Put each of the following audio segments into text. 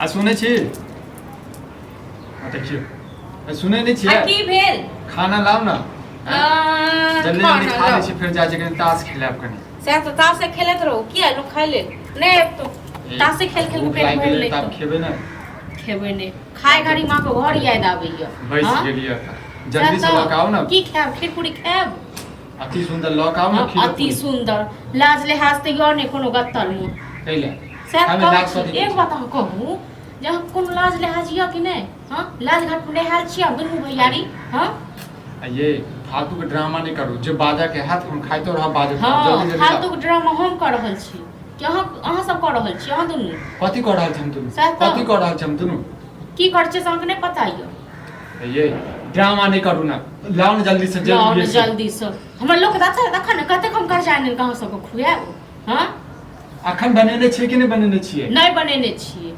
आ सुनै छी, आ देखियौ, आ सुनै नहि आ छियै? की भेल? खाना लाउ ने। आ, जल्दी जल्दी खाना खा लै लाउ। छी, फेर जाइ छी कनि ताश खेलायब कनि। सएह तऽ तासे खेलैत रहू। किया लोक खाइ लेल नहि आबितो? तासे खेल खेल के भूख पेट लागि भरि गेलै लैतो। तऽ आब खेबै ने। खेबै नहि, खाय घड़ी माँ के घर याद आबैया। बैस हाँ? गेलियै तऽ जल्दी से लऽ कऽ आउ ने। की खायब? खीर पूरी खायब? अति सुन्दर, लऽ कऽ आउ ने। हाँ, खीर अति पूरी। सुन्दर, लाज लिहाज तऽ यऽ नहि कोनो गत्तल मुँह। कै लए? सएह खायमे कहै लाज छी। कथी के एक छै? बात अहाँ कहू जे अहाँ कोनो लाज लिहाज यऽ कि नहि? हँ, लाज घाट पर नहायल छी अहाँ दुनू भैयारी? हँ। आ ये फालतू के ड्रामा नहि करू, जे बाजऽ के हैत हम खाइतो रहब, बाजैत रहब। हँ। जल्दी जल्दी लाउ। फालतू के ड्रामा हम कऽ रहल छी कि अहाँ अहाँ सब कऽ रहल छी? अहाँ दुनू। कथी कऽ रहल छी हम दुनू? सएह तऽ। कथी कऽ रहल छी हम दुनू? की करै छियै से अहाँके नहि पता यऽ। ये ड्रामा नहि करू ने, लाउ ने जल्दी से। लाउ ने जल्दी से। जल्दी से। हमर लोक देखा देखा ने कतेक हम कर्जा आनि कऽ अहाँ सबके खुआएब। हँ। अखन बनेने छियै कि नहि बनेने छियै? नहि बनेने छियै।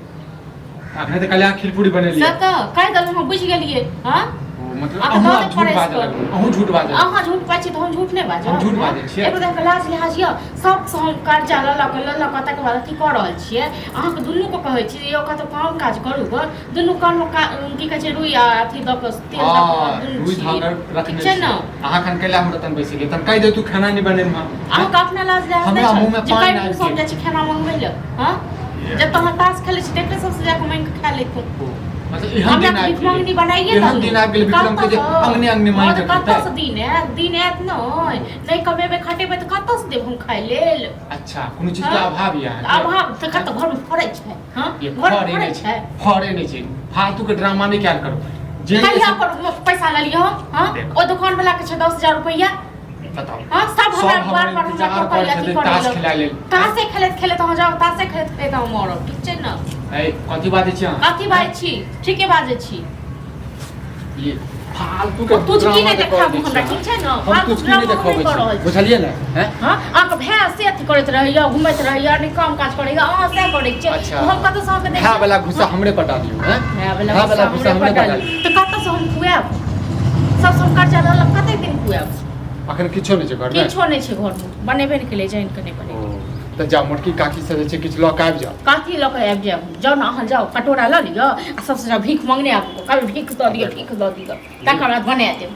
अखने तऽ कल्याण खीर पूरी बनेलियै। से तऽ कहि देलहुँ, हम बुझि गेलियै। हँ। ओ मतलब अहाँ अहूँ दऽ आब दे झूठ पड़ैस बाजऽ कऽ। लगलहुँ, अहूँ झूठ बाजऽ। अहाँ झूठ बाजै छी तऽ हम झूठ नहि बाजब? हम झूठ बाजै छियै? एगो देख लाज लिहाज यऽ सबसँ हम कर्जा लऽ लऽ कऽ लऽ लऽ कऽ तकर बाद अथी कऽ रहल छियै। अहाँके दुनूके कहै छी जे यौ कतौ काम काज करू गऽ। दुनू कानमे का की कहै छै, रुइ आ अथी दऽ कऽ, तेल दऽ कऽ हँ, दुनू रुइ छी। धऽ कऽ ठीक रखने छै छियै। ने? अहाँ एखन कैला हमरा तन बैसि गेलियै? तन कहि दे तू खाना नहि बनेलहुँ हँ। अहाँके अपना लाज लिहाज हमरा नहि मुँहमे छल जे पानि कहि आबि मुँहसँ हम गेल। जाइ छी खाना मङ्गबै लए? हँ, जब तऽ अहाँ ताश खेलै छी तकरे सबसँ जाकऽ माँगि कऽ खा लैतहुँ। ओ, मतलब एहन हमरा दिन तऽ आबि भीख मङ्गनी गेलै, बनाइए एहन दिन आबि गेलै विक्रम के जे अंगने अंगने माँगि कऽ कतऽसँ खेतै। दिन आयत? दिन आयत नहि, नहि कमेबै खटेबै तऽ कतऽसँ देब हम खाय लेल? अच्छा, कोनो चीज के हँ? अभाव यऽ अहाँके? अभाव तऽ कतऽ घरमे फड़ै छै? हँ, ये घरमे फड़े फड़ै नहि छै, छै? फड़े नहि छै। फालतू के ड्रामा नहि कयल करू। जे कहिया पर पैसा लेलियै हम? हँ? देखो। ओ दुकान वाला के छै 10,000 रुपैआ। बताउ। हँ, सब हमरा सब द्वार हमर पर हमरा इंतजार टोकल करै अथी छथिन करै ताश लए। खेलाय लेल। तासे खेलैत खेलैत अहाँ जाउ, तासे खेलैत खेलैत अहाँ मरब, ठीक छै ने? ए, कथी बाजै छी अहाँ? कथी बाजै छी? ठीके बाजै छी। ये फालतू के ओ तुझकी ड्रामा नहि जे कऽ देखाबू दै हमरा, छी ठीक छै ने? अहाँ। हम फालतू तुझकी नहि ड्रामा हम देखाबै नहि कऽ रहल छी, छी। बुझलियै ने? हैं? हँ, अहाँके भाय से अथी करैत रहैया, घुमैत रहैया, नहि काम काज करैया, अहाँ सएह करै छियै। अच्छा। हम कतऽसँ अहाँके दै भाय छी? वाला गुस्सा हमरे पटा दियौ। हैं? भाय वाला भाय वाला गुस्सा गुस्सा हमरे हमरे पटा पटा दियौ। दियौ। तऽ कतऽसँ हम खुआएब? सब हम कर्जा लऽ लऽ कतेक दिन खुआएब? अखन किछो नहि छै घरमे? किछो नहि छै घरमे, बनेबे नहि केलियै, जानि कऽ नहि बनेलियै। ओ, तऽ जाउ मोटकी काकी से जे छै किछु लऽ कऽ आबि जाउ। कथी लऽ कऽ आबि जायब? जाउ ने अहाँ, जाउ, कटोरा लऽ लिअ आ सबसँ जाउ भीख मङ्गने आबू, कहबै भीख दऽ दिअ, भीख दऽ दिअ, तकर बाद बना देब।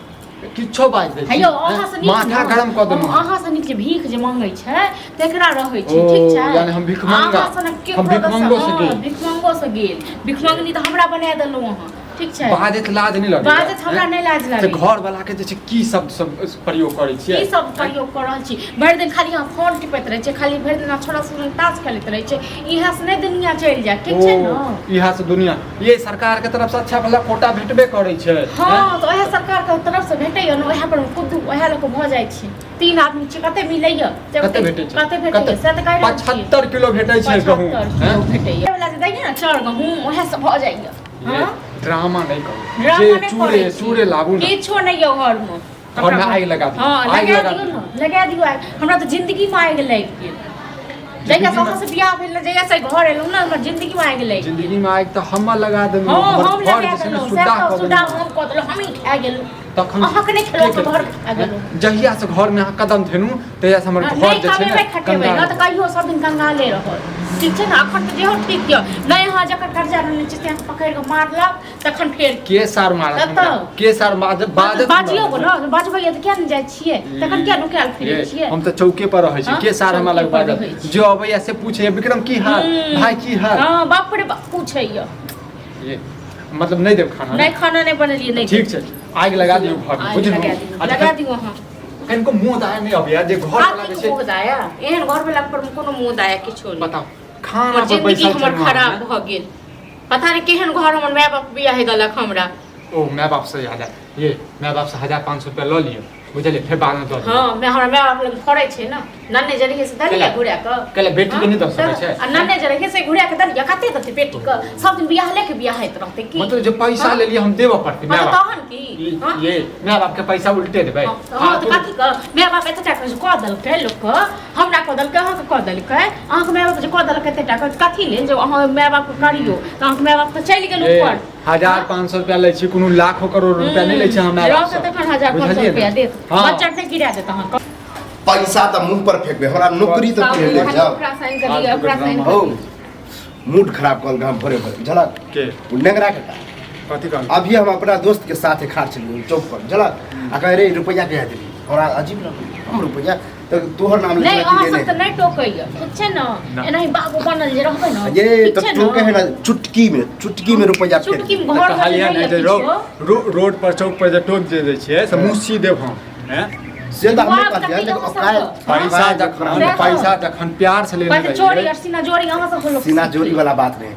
किछो बाजि दै छी। हे यौ, अहाँ से नीक माथा ने, गरम कऽ देलहुँ। अहाँ से नीक जे भीख जे मांगै छै तेकरा रहै छै। ओ, ठीक छै? यानी हम भिखमंगा। अहाँ सनक केकरो हम भिखमंगो से हँ, गेल। भिखमंगो से गेल। भिखमंगनी तऽ हमरा बना देलहुँ अहाँ, ठीक छै? बाजैत लाज नहि लगैया? बाजैत हमरा नहि लाज से लागैया। घर वाला के जे छै की शब्द सब प्रयोग करै छियै? की सब प्रयोग कऽ रहल छी? भरि दिन खाली अहाँ फोन टिपैत रहै छियै, खाली भरि दिन अहाँ छोड़ा सुन ताश खेलैत रहै छियै। इएह से नहि दुनिया चलि जायत, ठीक छै ने? इएह से दुनिया, ये सरकार के तरफ से अच्छा भला कोटा भेटबे करै छै। हँ, तऽ ओएह सरकार के तरफ से भेटैया ने, ओएह पर कुदू, ओएह लऽ कऽ भऽ जाइ छै। तीन आदमी छै, कते मिलैया? कते भेटै छै? कते भेटैया से तऽ कहि रहल छी। 75 किलो भेटै छै गहूम। 75 किलो भेटैया वला जे दैया ने चाउर गहूम, ओएह से भऽ जाइया। ये ड्रामा नहि करू। ड्रामा जे नहि चूड़े करै छी। चूड़े लाबू ने। किछो नहि यऽ घरमे। घरमे आगि लगा दियौ। हँ, आगि लगा लगा दियौ दियौ। ने, लगा दियौ आगि। हमरा तऽ जिंदगीमे आगि लागि गेल जहिया से अहाँ से बियाह भेल ने, जहिया से घर एलहुँ ने, हमर जिंदगीमे आगि लागि गेल। जिंदगी में आगि तऽ हमर लगा देलहुँ। हँ, हमर हम घर लगा जे छै ने देलहुँ सुड्डाह सएह तऽ कऽ सुड्डाह देलहुँ। हम कऽ देलहुँ, हमही खा गेलहुँ। तखन अहाँके नहि खेलहुँ के तऽ घर केलकै? खा गेलहुँ। जहिया से घर में अहाँ कदम धेलहुँ तहिया से हमर हँ, घर नहि जे छै कमेबै ने खटेबै कंगाल ने तऽ कहियो सब दिन कंगाले रहत, ठीक छै ने? अखन तऽ जेहो ठीक यऽ, नहि अहाँ जकर कर्जा लेने छी से अहाँके पकड़ि कऽ मारलक तखन फेर के सार मारत कतऽ? हमरा? के सार बाजत बाजत? बाजियौ ने, बाजबै तऽ किया नहि जाइ छियै? तखन किया नुकायल फिरै ये, छियै? हम तऽ चौके पर रहै छी। हाँ? के सार हमरा लग चौके पर बाजत? रहै छी। जो अबैया से पूछैया, विक्रम की हाल? हम्म। भाई की हाल? हँ, बाप रे बाप पूछैया। ये मतलब नहि देब खाना? नहि, खाना नहि बनेलियै, नहि। ठीक छै, आगि लगा दियौ घर में। आगि बुझलहुँ? लगा दियौ, आ लगा दियौ अहाँ। कनिको मोह दाया नहि अबैया जे घर वाला जे कथीके छै मोह दाया? एहन घर वाला पर कोनो मोह दाया किछो नहि। बताउ, खाना हमर पर जिंदगी बैसल हमर छलहुँ खराब अहाँ। भऽ गेल, पता नहि केहन घर हमर माय बाप बियाह देलक हमरा। ओ, माय बाप से याद आयल, ये माय बाप से 1500 रुपया लऽ लिअ, बुझलियै? फेर बादमे दऽ देबै। हँ, मैं हमरा माय बाप लग फड़ै छै ने, नन्ने जे रहियै से देलियै कैला? घुरा कऽ। कैला बेटीके नहि दऽ सकै छै? आ नन्ने जे रहियै से घुरा कऽ देलियै। कते देतै बेटीके? सब दिन बियाह लेके बियाहैत रहतै की? मतलब जे पैसा हाँ? लेलियै हम देबऽ पड़तै माय हँ, तऽ बाप? तहन की? हँ? ये माय बाप के पैसा उल्टे देबै? हँ, तऽ कथी कऽ माय बाप एते टाका कऽ देलकै लोकके? हमरा कऽ देलकै, अहाँके कऽ देलकै। अहाँके माय बाप जे कऽ देलकै एते टाका, कथी लेल जे अहाँ माय बापके करियौ? तऽ अहाँके माय बाप तऽ चलि गेल ए, ऊपर। 1500 रुपया लै छी, कोनो लाखो करोड़ रुपया नहि लै छी अहाँ माय बाप रहतै सँ। तखन 1500 बुझलियै ने? रुपया देत। हँ। बच्चा नहि गिरा देत अहाँके। पैसा तऽ मुंह पर फेकबै, हमरा नौकरी तऽ पहिले ले जाओ। ओकरा साइन कऽ दिअ, ओकरा साइन हौ। कऽ दिअ। मूड खराब कल हम भोरे भोरे बुझलक के ओ नेंगरा के का कथी कहल अभी हम अपना दोस्त के साथ खार चलिए चौक पर बुझलक आ कहे रे रुपैया के देली हमरा अजीब लगल हम रुपैया तो तोहर नाम नहि लेके अहाँ लेने सब तऽ नहि टोकैया ठीक छै ने ना। एनाही बाबू बनल जे रहबै ने ये ठीक तो छै टोके है ना चुटकी में, चुटकी में रुपैया फेंक चुटकी में तऽ घर कहलियै ने जे रोड पर चौक पर जे टोक जे दै छियै से मुँह सी देब हम हैं से तऽ हमने बाप कहलियै कते लेकिन अहाँ औकात सबके। पैसा औकात जखन सएह तऽ। पैसा जखन प्यार से लेने पहिले चोरी रहियै और सीना जोरी अहाँ सब लोग सीना जोरी वाला बात नहीं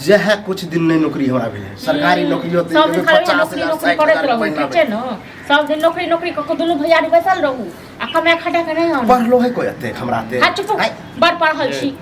जह कुछ दिन नहीं नौकरी हमरा भेलै सरकारी नौकरी होते सब दिन खाली पचास नौकरी हजार नौकरी साठि करैत हजार रहू महीना ठीक छै ने सब दिन नौकरी नौकरी कऽ कऽ दुनू भैयारी बैसल रहू आ कमाए खटा के नहि आनू पढ़लो है कोई एते हमरा एते हाँ चुप बड़ पढ़ल छी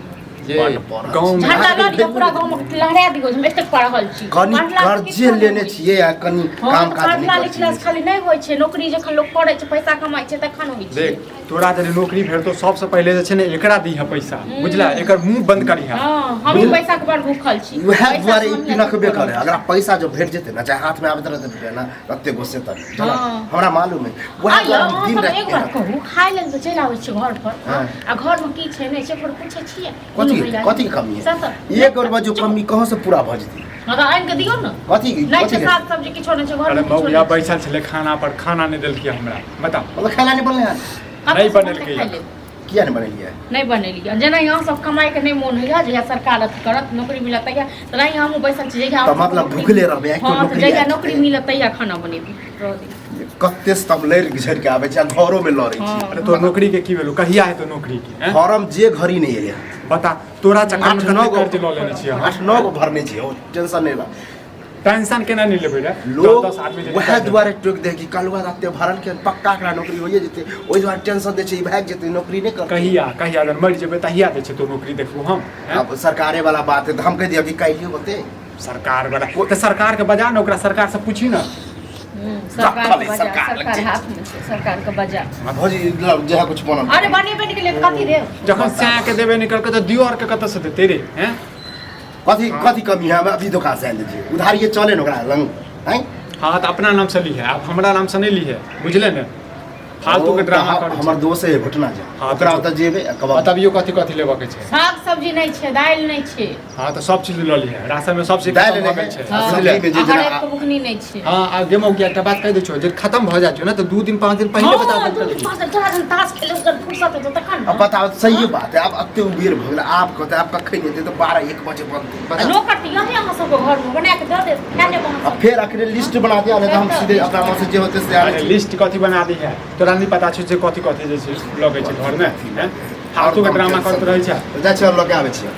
जे बड पढ़ल गाँव में झंडा लऽ लिअ पूरा गाँव में लहरा दियौ जे हम एतेक पढ़ल छी कनि पढ़ला से कर्जे किछो नहि लेने होइ छै। छियै आ कनि हँ, काम तऽ काज पढ़ला नहि लिखला करै से खाली नहि होइ छै नौकरी जखन लोक करै छै पैसा कमाइ छै तखन होइ छै देख तोरा जदि नौकरी भेटतौ सबसँ पहिले जे छै ने एकरा दीह पैसा बुझला एकर मुंह बंद करिहा हँ हमहूँ पैसा के बड़ भूखल छी उएह पैसा दुआरे से ई हम पिनकबे नहि करे अगर पैसा जो भेट जेतै ना चाहे हाथ में आबैत रहतै रुपया ना तते गुस्से तर हँ। हमरा मालूम है उएह आइयो दुआरे हम अहाँ दिन सब राति एक बात कहू खाय लेल तऽ चलि आबै छियै घर पर हँ। आ घर में की छै नहि छै ओकर पूछै छियै कथी दुनू भैयारी। कथी के कमी है सएह तऽ। एक रुपया जो कमी कहाँ से पूरा भऽ जेतै हँ तऽ आनि कऽ दियौ ने कथी नहि कथी छै साग सब्जी किछो नहि छै घर अरे में किछो मौगिया नहि छै। बैसल छलै खाना पर खाना नहि देलकै हमरा बताउ मतलब खाना नहि बनलै हन कतऽ नहि से बनेलकै खाय लेब? किया नहि बनेलियै नहि बनेलियै जेना अहाँ सब कमाइके नहि मोन होइए जहिया सरकार अथी करत नौकरी मिलत तहिया तेनाही हमहूँ बैसल छी जहिया तऽ मतलब भुखले रहबै, आइ हँ तऽ नौकरी जहिया आयत। नौकरी मिलत तहिया खाना बनेबै रह दियौ। कते से हम लड़ि झड़ि के आबै छी आ घरो में लड़ै छी हँ। अरे तोर नौकरी के की भेलौ कहिया हेतौ नौकरी के हैं? फॉर्म जे घड़ी नहि एलै हन। बता तोरा चक्कर आठ में नौ कते गो कर्ज लऽ लेने छियै हम आठ नौ गो भरने छियै ओ टेंशन नहि ल टेंशन केना नहि लेबै रे लोग दस आदमी जे वएह दुआरे टोकि दे कि कलुआ एते भरल के पक्का एकरा नौकरी होइए जेतै ओहि दुआरे टेंशन दै छै ई भागि जेतै नौकरी नहि करतै कहिया कहिया जहन मरि जेबै तहिया दै छै तो नौकरी देखबो हम हैं? आब सरकारे वाला बात है तऽ हम कहि दिअ कि काल्हिए होतै सरकार वाला तऽ सरकार के बजा ने ओकरा सरकार से पूछी ने सरकार रखल के है, बजा सरकार लग सरकार जाइ हाथ में छै सरकार के बजा भौजी लग जहाँ कुछ बनल अरे बनेबे नहि केलियै तऽ कथी देब जखन सैं के देबे निकल के तऽ दियो आर के कतऽ से देतै रे हैं कथी कथी कमी है हम अभी दुकान से आनि दै छियै उधारिये चले ने ओकरा लंग हैं हाँ तऽ अपना नाम से ली है आब हमरा नाम से नहीं ली है बुझले ने फालतू के ड्रामा करै हमर दोस्त है घटना जा हाँ, ओकरा तऽ- ओतऽ जेबै आ कहब बतबियो कथी कथी लेबऽ के छै साग सब्जी नहि छै दालि नहि छै हाँ तऽ सब चीज लऽ लिहे राशन में सब चीज दालि खतम भऽ नहि गेल छै हाँ। बुझले सब्जी में जे आ जेना- हरैद के बुकनी नहि छै हाँ आ गे मौगिया एकटा बात कहि दै छियौ जे खतम भऽ जाइ छौ ने तऽ 2 दिन 5 दिन पहिले बता हँ, देल दू दिन पाँच दिन तोरा जहन ताश खेले से फुर्सत हेतौ तखन अब ने। बताओ सही बात है अब अते उबेर भऽ गेल आब कहते आब कखन हेतै तऽ 12 1 बजे बनतै नौकर तऽ यहे अहाँ सबके घरमे बना कऽ दऽ देत खा लेब अहाँ अब सब फेर अखने लिस्ट बना दिया नहीं तो हम सीधे अपना मन से जे होते से आने अरे लिस्ट कथी बना दी है तोरा नहीं पता छौ जे कथी कथी जे छै लगै छै घरमे हैं? फालतू के ड्रामा करैत रहै छै जाइ छियै लऽ के आबै छियै।